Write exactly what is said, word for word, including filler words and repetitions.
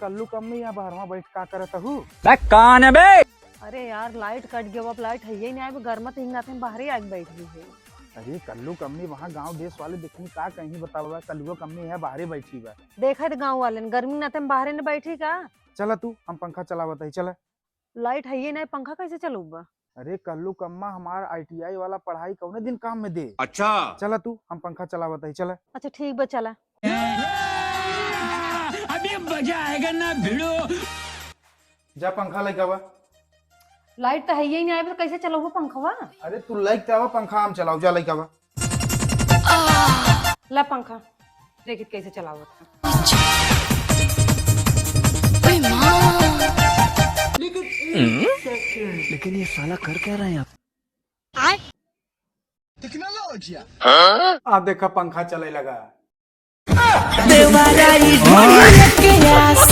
कल्लू कम्मी, यहाँ बहरवा बैठ का करत हू? बे, कौन है बे? अरे यार, लाइट कट गयो, अब लाइट है ही नहीं, अब गर्मत ही नाते बाहर ही आके बैठ गई है। अरे कल्लू कम्मी, वहाँ गाँव देश वाले देखनी का कहीं बतावा, कल्लुआ कम्मी है बाहरे बैठी बा। देखा तो गाँव वाले ने गर्मी नाते हम बाहरे ने बैठी का? चला तू, हम पंखा चलावत है, चला। लाइट है ही नहीं, पंखा कैसे चलूबा? अरे कल्लू कम्मा, हमार आईटीआई वाला पढ़ाई कौने दिन काम में दे? अच्छा। चला तू, हम पंखा चलावत है, चला। अच्छा ठीक बा, चला। अभी मजा आएगा ना भिड़ो। जा पंखा लेके आवा। लाइट तो है ही नहीं, आए तो कैसे चलउबा पंखवा? अरे तू लेके आवा पंखा, हम चलाओ, जा लेके आवा। ला पंखा, देखित कैसे चलावत है। ओए माँ। लेकिन ये साला कर क्या रहा है यहाँ? आ देखा पंखा चले लगा। देवराई ढोल के आस